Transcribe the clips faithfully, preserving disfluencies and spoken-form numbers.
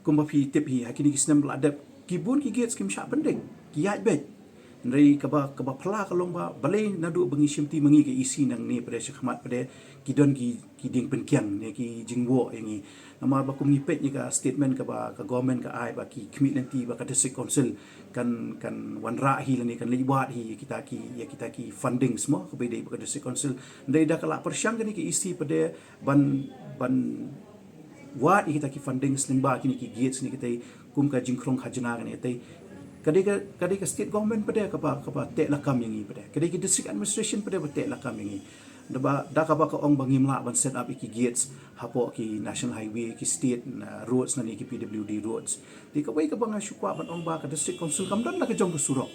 Kumba phi tip hi, ha kine ki snem ba la dep, ki bun ki gates kim shah pyndeng, ki ïaid beit. Hynrei kaba, kaba phylla ka long ba, balei naduh ba ngi shimti ma ngi ka E C nangne pat de sha khmat pat de, ki don ki, ki dieng pynkiang ne ki jingwoh ïa ngi. Namar ba kum ngi peit ïa ka statement kaba ka government ka ai ba ki khmih lynti ba ka district council kan, kan wanrah hi lane kan leit wad hi ïa kita ki, ïa kita ki fundings mo, kaba ïadei bad ka district council. Hynrei da ka la pyrshang kane ka E C pat de ban, ban wad ïa kita ki fundings lyngba kine ki gates ne kita, kum ka jingkhrong khajna kane kita. Ka dei ka, ka dei ka state government pat de kaba, kaba teh lakam ïa ngi pat de. Ka dei ka district administration pat de ba teh lakam ïa ngi. Da ba, da kaba ka ong ba ngim lah ban set up ïa ki gates hapoh ki national highway, ki state, uh, roads lane ki P W D roads. Te kawei kaba nga shu kwah ban ong ba ka district council kam don la ka jong ka surok.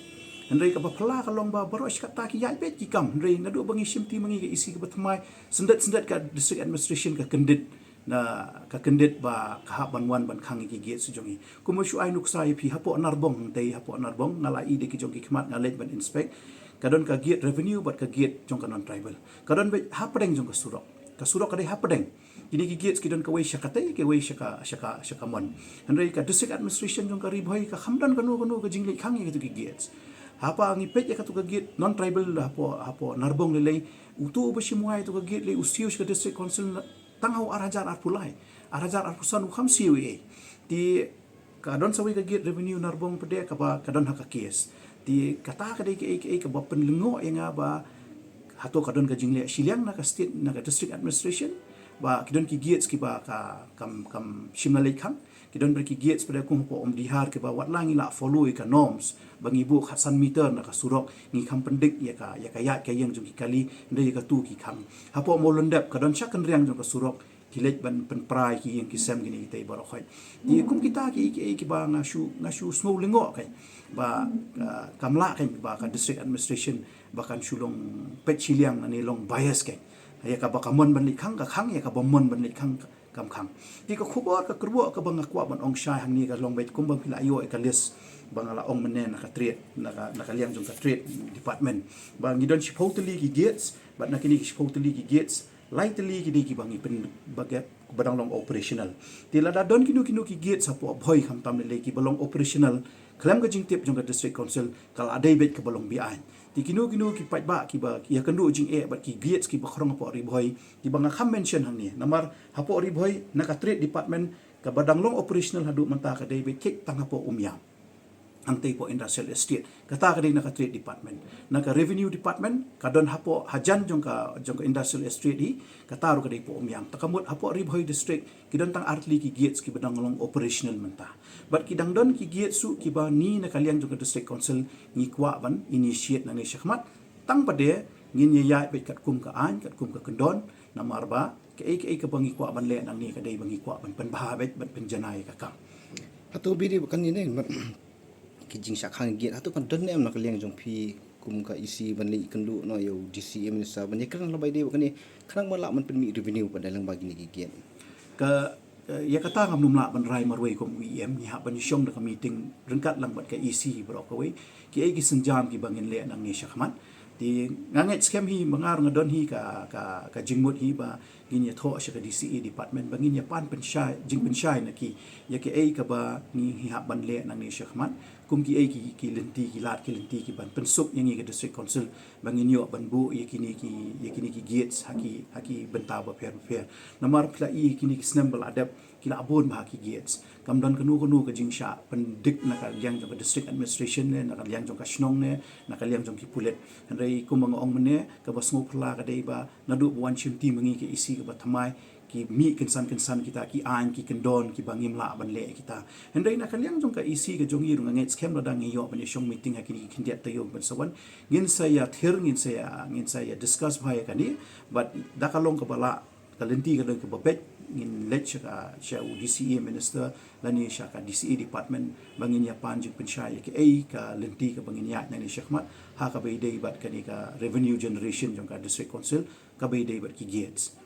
Hynrei kaba phylla ka long ba baroh shi katta ki ïaid beit ki kam. Hynrei naduh ba ngi shimti ma ngi ka E C kaba thymmai, syndet syndet ka district administration ka kyndit, na ka kyndit ba ka hap ban wan ban khang ïa ki gates jong ngi. Kumba shu ai nuksa ïa phi, hapoh Narbong, hangtei hapoh Narbong, nga la ïohi da ki jong ki khmat, nga leit ban inspect. Ka don ka gate revenue bad ka gate jong ka non-tribal. Ka don beit hapdeng jong ka surok. Ka surok ka dei hapdeng. Kine ki gates ki don kawei sha katei, kawei sha ka, sha ka, sha ka mon. Hynrei ka district administration jong ka Ri Bhoi kam don kano kano ka jingleit khang ïa kito ki gates. Haba ngi peit ïa kato ka gate non-tribal hapoh, hapoh Narbong lei lei, uto uba shim wai ïa kato ka gate lei u siew sha ka district council tang ha u ar hajar arphew lai. Ar hajar arphew san u kham siew ei ei. Te ka don sa kawei ka gate revenue Narbong pat de kaba ka don ha ka case. Te kata ka dei kaei kaei kaba pynlyngngoh ïa nga ba hato ka don ka jingleh shiliang na ka state, na ka district administration, ba ki don ki gates kiba ka, kam, kam shym la leit khang. Ki don bad ki gates pat de kum hapoh Umdihar kiba wat la ngi la follow ïa ka norms ba ngi buh khatsan meter na ka surok, ngi kham pyndik ïa ka, ïa ka ïaid ka ïeng jong ki kali, hynrei ïa kato ki khang. Hapoh Mawlyndep ka don sha kynriang jong ka surok, ki leit ban pynpra ïa ki ïing ki sem kine kitei baroh khoit. Te kum kita kiei kiei kiba nga shu, nga shu sngew lyngngoh kein ba, ah, kam lah kein ba ka district administration ba kan shu long peit shiliang lane long bias kein. Ïa kaba ka mon ban leit khang ka khang, ïa kaba ym mon ban leit khang ka, kam khang. Te ka khubor ka kyrwoh kaba nga kwah ban ong shai hangne ka long beit kumba phi la ïoh ïa ka list ba nga la ong mynne na ka trade, na ka, na ka liang jong ka trade department. Ba ngi don shiphew tylli ki gates, bad na kine ki shiphew tylli ki gates, lai tylli ki dei kiba ngi pyn, ba ki, ba dang long operational. Te lada don kino kino ki gates hapoh Bhoi khamtam lei lei kiba long operational khlem ka jingtip jong ka district council, ka la dei beit kaba long beaiñ. Te kino kino ki paidbah kiba ïakynduh jingeh bad ki gates kiba khrong hapoh Ri Bhoi, kiba nga kham mention hangne. Namar hapoh Ri Bhoi na ka trade department kaba dang long operational haduh mynta ka dei beit kit tang hapoh Umiam. Hangtei hapoh industrial estate. Kata ka dei na ka trade department. Na ka revenue department, ka don hapoh hajan jong ka, jong ka industrial estate hi, kata ruh ka dei hapoh Umiam. Te ka mut hapoh Ri Bhoi district, ki don tang ar tylli ki gates kiba dang long operational mynta. Bad ki dang don ki gates ruh kiba ngi na ka liang jong ka district council ngi kwah ban initiate nangne shakhmat. Tang pat de ngin ïa ïaid beit katkum ka aiñ, katkum ka kyndon, namar ba kaei kaei kaba ngi kwah ban leh nangne ka dei ba ngi kwah ban pynbha beit, ban pynjanai ïa ka kam. Hato biri ba kan ine, ki jingshah khang gate, hato kan don ne em na ka liang jong phi kum ka E C ban leit kynduh noh ïa u D C A minister ban ïakren lyngba ïadei bad kane, khnang ba lah ban pynmih revenue pat de lyngba kine ki gate. Ka, eh, ïa kata ngam nym lah ban rai marwei kum u E M, ngi hap ban ïashong da ka meeting ryngkat lang bad ka E C baroh kawei. Kiei ki sienjam kiba ngin leh nangne shakhmat. Te nga ngeit skhem hi, ba nga ruh nga don hi ka, ka, ka jingmut hi ba ngin ïathoh sha ka D C A department ba ngin ïa pan pynshai, jingpynshai na ki, ïa kiei kaba ngi, ngi hap ban leh nangne shakhmat. Kum kiei ki, ki lynti, ki lad ki lynti kiban pynsuk ïa ngi ka district council ba ngin ïoh ban buh ïa kine ki, ïa kine ki gates ha ki, ha ki bynta bapher bapher. Namar phi la i kine ki snem ba la dep ki la bun bha ki gates. Kam don kano kano ka jingshah pyndik na ka liang jong ka district administration ne, na ka liang jong ka shnong ne, na ka liang jong ki pulit. Hynrei kumba nga ong mynne, kaba sngewphylla ka dei ba naduh ba wan shimti ma ngi ka E C kaba thymmai, ki mih kynsan kynsan kita ki aiñ ki kyndon kiba ngim lah ban leh kita. Hynrei na ka liang jong ka E C ka jong ngi ruh nga ngeit skhem lada ngi ïoh ban ïashong meeting ha kine ki khyndiat taïew ban sa wan, ngin sa ïa thir, ngin sa ïa, ngin sa ïa discuss bha ïa kane. Bad da ka long kaba lah, ka lynti ka long kaba beit, ngin leit sha ka, sha u D C A minister lane sha ka D C A department ba ngin ïa pan jingpynshai ïa kiei ka lynti kaba ngin ïaid nangne shakhmat, ha kaba ïadei bad kane ka revenue generation jong ka district council, kaba ïadei bad ki gates.